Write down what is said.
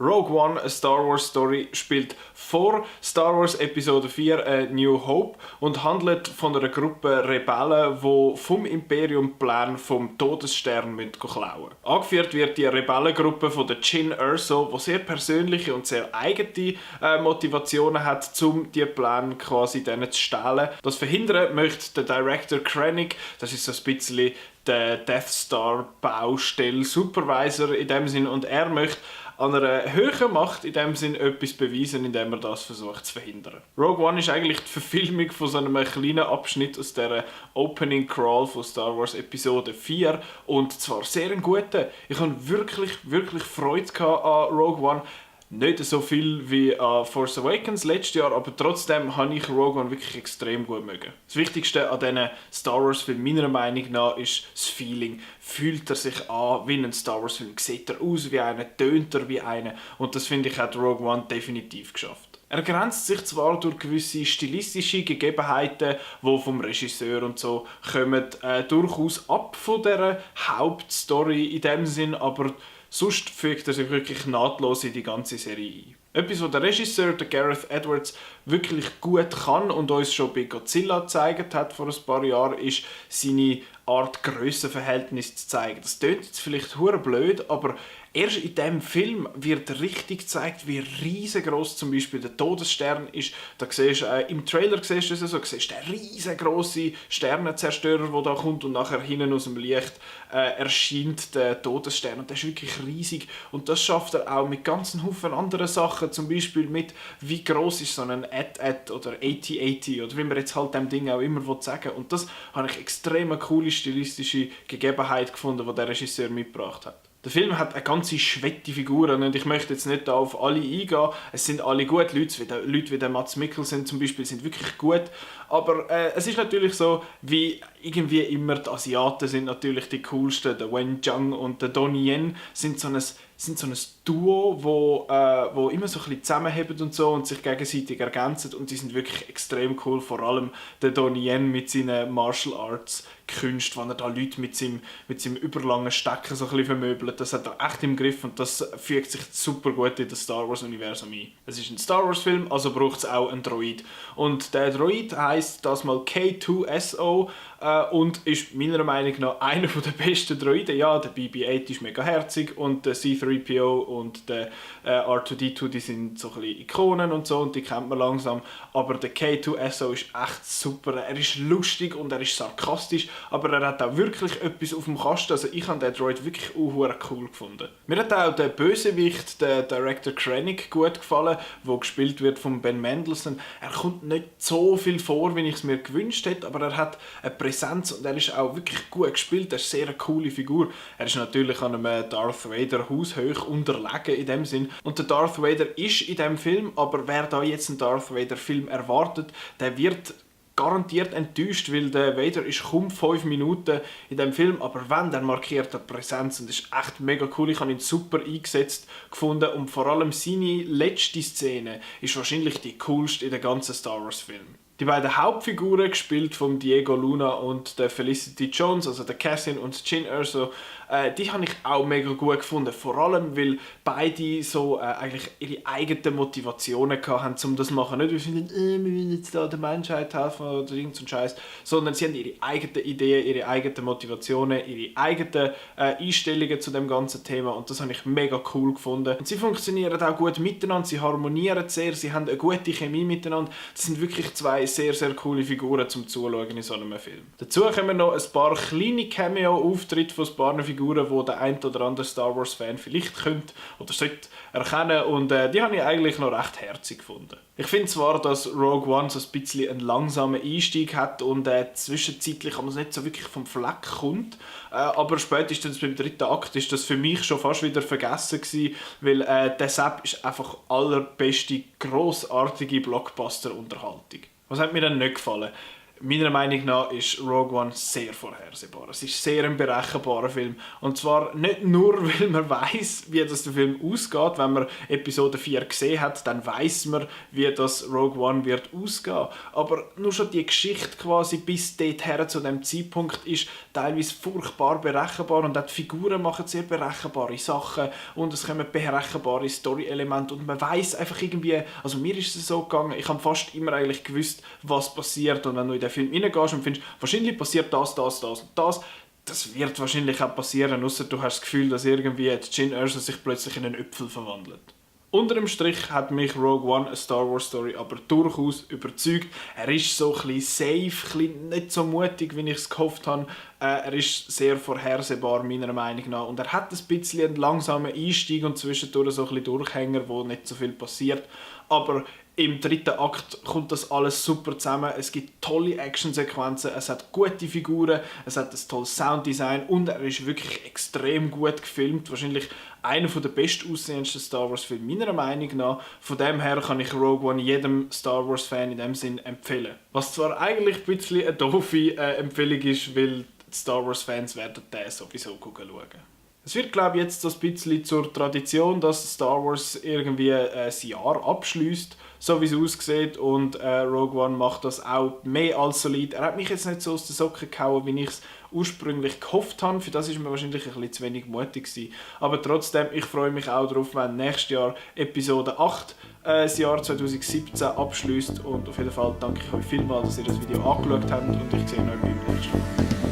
Rogue One, a Star Wars Story, spielt vor Star Wars Episode 4 A New Hope und handelt von einer Gruppe Rebellen, die vom Imperium Plan vom Todesstern klauen müssen. Angeführt wird die Rebellengruppe von der Jyn Erso, die sehr persönliche und sehr eigene Motivationen hat, um diese Pläne quasi denen zu stehlen. Das verhindern möchte der Director Krennic, das ist so ein bisschen der Death Star Baustelle Supervisor in dem Sinn, und er möchte an einer höheren Macht in dem Sinn etwas beweisen, indem er das versucht zu verhindern. Rogue One ist eigentlich die Verfilmung von so einem kleinen Abschnitt aus der Opening Crawl von Star Wars Episode 4 und zwar sehr ein guter. Ich hatte wirklich Freude an Rogue One. Nicht so viel wie Force Awakens letztes Jahr, aber trotzdem habe ich Rogue One wirklich extrem gut mögen. Das Wichtigste an diesen Star Wars Filmen meiner Meinung nach ist das Feeling. Fühlt er sich an wie ein Star Wars Film? Sieht er aus wie einer? Tönt er wie einer? Und das finde ich hat Rogue One definitiv geschafft. Er grenzt sich zwar durch gewisse stilistische Gegebenheiten, die vom Regisseur und so kommen, durchaus ab von dieser Hauptstory in dem Sinn, aber sonst fügt er sich wirklich nahtlos in die ganze Serie ein. Etwas, was der Regisseur, der Gareth Edwards, wirklich gut kann und uns schon bei Godzilla gezeigt hat vor ein paar Jahren, ist seine Art Grössenverhältnis zu zeigen. Das klingt jetzt vielleicht hure blöd, aber erst in diesem Film wird richtig gezeigt, wie riesengroß zum Beispiel der Todesstern ist. Da siehst, im Trailer siehst du es so, siehst den riesengroßen Sternenzerstörer, der da kommt und nachher hinten aus dem Licht erscheint der Todesstern. Und der ist wirklich riesig. Und das schafft er auch mit ganzen Haufen anderen Sachen. Zum Beispiel mit, wie groß ist so ein AT-AT oder AT-AT oder wie man jetzt halt dem Ding auch immer sagen will. Und das habe ich extrem eine coole stilistische Gegebenheit gefunden, die der Regisseur mitgebracht hat. Der Film hat eine ganze schwette Figuren und ich möchte jetzt nicht auf alle eingehen. Es sind alle gut, Leute wie der Mads Mikkelsen zum Beispiel sind wirklich gut. Aber es ist natürlich so, wie irgendwie immer die Asiaten sind natürlich die coolsten. Der Wen Zhang und der Donnie Yen sind so ein Duo, wo immer so ein bisschen zusammenheben und so und sich gegenseitig ergänzen und die sind wirklich extrem cool. Vor allem der Donnie Yen mit seinen Martial Arts Künsten, wenn er da Leute mit seinem überlangen Stecken so ein bisschen vermöbelt. Das hat er echt im Griff und das fügt sich super gut in das Star Wars Universum ein. Es ist ein Star Wars Film, also braucht es auch einen Droid. Und der Droid heisst das mal K2SO und ist meiner Meinung nach einer der besten Droiden. Ja, der BB-8 ist mega herzig und der C-3PO und der R2-D2, die sind so ein bisschen Ikonen und so und die kennt man langsam. Aber der K2SO ist echt super. Er ist lustig und er ist sarkastisch, aber er hat auch wirklich etwas auf dem Kasten. Also ich habe den Droid wirklich cool gefunden. Mir hat auch der Bösewicht, der Director Krennic, gut gefallen, der gespielt wird von Ben Mendelsohn. Er kommt nicht so viel vor, wie ich es mir gewünscht hätte, aber er hat eine Präsenz und er ist auch wirklich gut gespielt. Er ist eine sehr coole Figur. Er ist natürlich an einem Darth Vader haushoch unterlegen in dem Sinn. Und der Darth Vader ist in dem Film, aber wer da jetzt einen Darth Vader Film erwartet, der wird garantiert enttäuscht, weil der Vader ist kaum 5 Minuten in dem Film, aber wenn, dann markiert er Präsenz und ist echt mega cool. Ich habe ihn super eingesetzt gefunden und vor allem seine letzte Szene ist wahrscheinlich die coolste in den ganzen Star Wars Film. Die beiden Hauptfiguren, gespielt von Diego Luna und der Felicity Jones, also der Cassian und Jyn Erso, die habe ich auch mega gut gefunden. Vor allem, weil beide so eigentlich ihre eigenen Motivationen hatten, um das zu machen. Nicht, weil sie finden, wir wollen jetzt da der Menschheit helfen oder irgend so ein Scheiß, sondern sie haben ihre eigenen Ideen, ihre eigenen Motivationen, ihre eigenen Einstellungen zu dem ganzen Thema und das habe ich mega cool gefunden. Und sie funktionieren auch gut miteinander, sie harmonieren sehr, sie haben eine gute Chemie miteinander. Das sind wirklich zwei sehr, sehr coole Figuren zum Zuschauen in so einem Film. Dazu kommen noch ein paar kleine Cameo-Auftritte von ein paar Figuren, die der ein oder andere Star Wars-Fan vielleicht könnte oder sollte erkennen und die habe ich eigentlich noch recht herzig gefunden. Ich finde zwar, dass Rogue One so ein bisschen einen langsamen Einstieg hat und zwischenzeitlich aber nicht so wirklich vom Fleck kommt, aber spätestens beim dritten Akt ist das für mich schon fast wieder vergessen gewesen, weil der Sepp ist einfach allerbeste, grossartige Blockbuster-Unterhaltung. Was hat mir dann nicht gefallen? Meiner Meinung nach ist Rogue One sehr vorhersehbar. Es ist sehr ein berechenbarer Film. Und zwar nicht nur, weil man weiss, wie das der Film ausgeht. Wenn man Episode 4 gesehen hat, dann weiss man, wie das Rogue One wird ausgehen. Aber nur schon die Geschichte quasi bis dorthin zu dem Zeitpunkt ist teilweise furchtbar berechenbar und auch die Figuren machen sehr berechenbare Sachen und es kommen berechenbare Story-Elemente und man weiss einfach irgendwie, also mir ist es so gegangen, ich habe fast immer eigentlich gewusst, was passiert und wenn du in den Film reingehst und findest, wahrscheinlich passiert das und das, das wird wahrscheinlich auch passieren, außer du hast das Gefühl, dass irgendwie Jyn Erso sich plötzlich in einen Äpfel verwandelt. Unter dem Strich hat mich Rogue One, eine Star Wars Story, aber durchaus überzeugt. Er ist so ein bisschen safe, nicht so mutig, wie ich es gehofft habe. Er ist sehr vorhersehbar, meiner Meinung nach. Und er hat ein bisschen einen langsamen Einstieg und zwischendurch so ein bisschen Durchhänger, wo nicht so viel passiert. Aber im dritten Akt kommt das alles super zusammen. Es gibt tolle Actionsequenzen, es hat gute Figuren, es hat ein tolles Sounddesign und er ist wirklich extrem gut gefilmt. Wahrscheinlich einer der bestaussehendsten Star Wars Filme meiner Meinung nach. Von dem her kann ich Rogue One jedem Star Wars Fan in dem Sinn empfehlen. Was zwar eigentlich ein bisschen eine doofe Empfehlung ist, weil die Star Wars Fans werden den sowieso schauen. Es wird, glaube ich, jetzt so ein bisschen zur Tradition, dass Star Wars irgendwie ein Jahr abschließt, so wie es aussieht. Und Rogue One macht das auch mehr als solid. Er hat mich jetzt nicht so aus den Socken gehauen, wie ich es ursprünglich gehofft habe. Für das war mir wahrscheinlich ein bisschen zu wenig mutig gewesen. Aber trotzdem, ich freue mich auch darauf, wenn nächstes Jahr Episode 8 das Jahr 2017 abschließt. Und auf jeden Fall danke ich euch vielmals, dass ihr das Video angeschaut habt und ich sehe euch beim nächsten Mal.